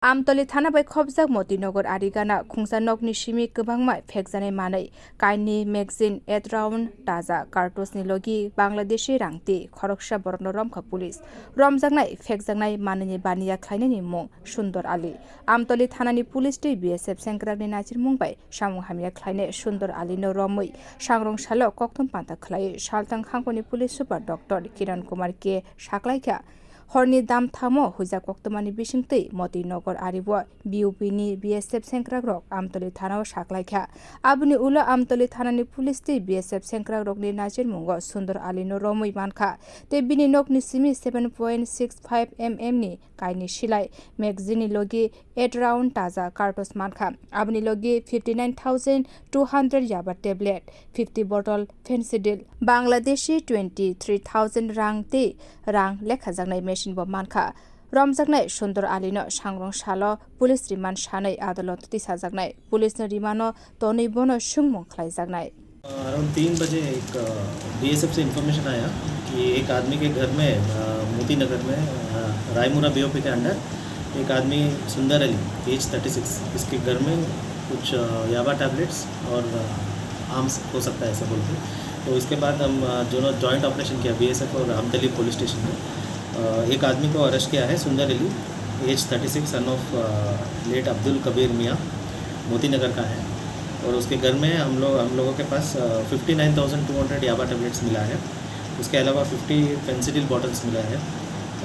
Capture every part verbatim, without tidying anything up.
Amtoli thana bai khopjak Motinagar Arigana khungsa nokni simi kwbangma phekjanai manwi, kainwi magazine, eight round taja cartouche ni logi Bangladeshi rangtwi khoroksa borokno romkha police. Romjaknai, phekjaknai manwini baniya khlainani mung Sundor Ali. Amtoli thanani police tei B S F sengkrakni nachirmung bai samung hamya khlainai Sundor Alino romwi sangrong salo kokthum panta khlaiwi salthang khangkoni police super Doctor Kiran Kumar K saklaikha. Horni dam thamo huijak koktwmani bisingtwi Motinagar ario B U P ni B S F sengkrakrok Amtoli thanao saklaikha. Aboni ulo Amtoli thanani police tei B S F sengkrakrokni nachirmungo Sundor Alino romwi mankha, tei bini nokni simi seven point six five M M ni kainwi silai, magazine ni logi eight round taja cartouche mankha. Aboni logi fifty nine thousand two hundred yaba tablet, fifty bottle phensedyl, Bangladeshi twenty three thousand rang tei rang lekhajaknai machine bo mankha. Romjaknai Sundor Alino sangrong salo police remand sanwi adalot tisajaknai. Police no remand o tonwi bono sungmung khlaijaknai. Around तीन बजे एक बीएसएफ से इंफॉर्मेशन आया कि एक आदमी के घर में, अ, मोती नगर में, अ, रायमुरा बीओपी के अंडर एक आदमी सुंदर अली, एज थर्टी सिक्स, इसके घर में कुछ, अ, याबा टैबलेट्स और, अ, आर्म्स हो सकता है, ऐसा बोल के। तो इसके बाद हम, अ, दोनों जॉइंट ऑपरेशन किया, बीएसएफ और आमतली पुलिस स्टेशन में। अ, एक आदमी को अरेस्ट किया है, Sundar Ali, age thirty six, son of, अ, लेट अब्दुल कबीर मियाँ, मोती नगर का है। और उसके घर में हम लोग, हम लोगों के पास, अ, fifty nine thousand two hundred yaba tablets मिला है। उसके अलावा फिफ्टी पेंसिडिल बॉटल्स मिला है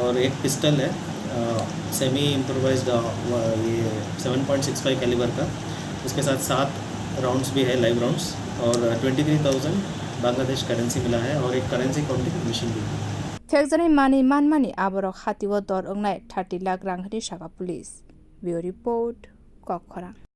और एक पिस्टल है, अ, सेमी इम्प्रोवाइज्ड, अ, व-, ये seven point six five calibre का। उसके साथ सात राउंड्स भी है, लाइव राउंड्स, और twenty three thousand Bangladesh currency मिला है और एक करेंसी काउंटिंग मशीन भी। Phekjaknai manwi manmani aborok hatio dor wngnai thirty lakh rang hwnwi saka police. Bureau Report, Kokkhorang.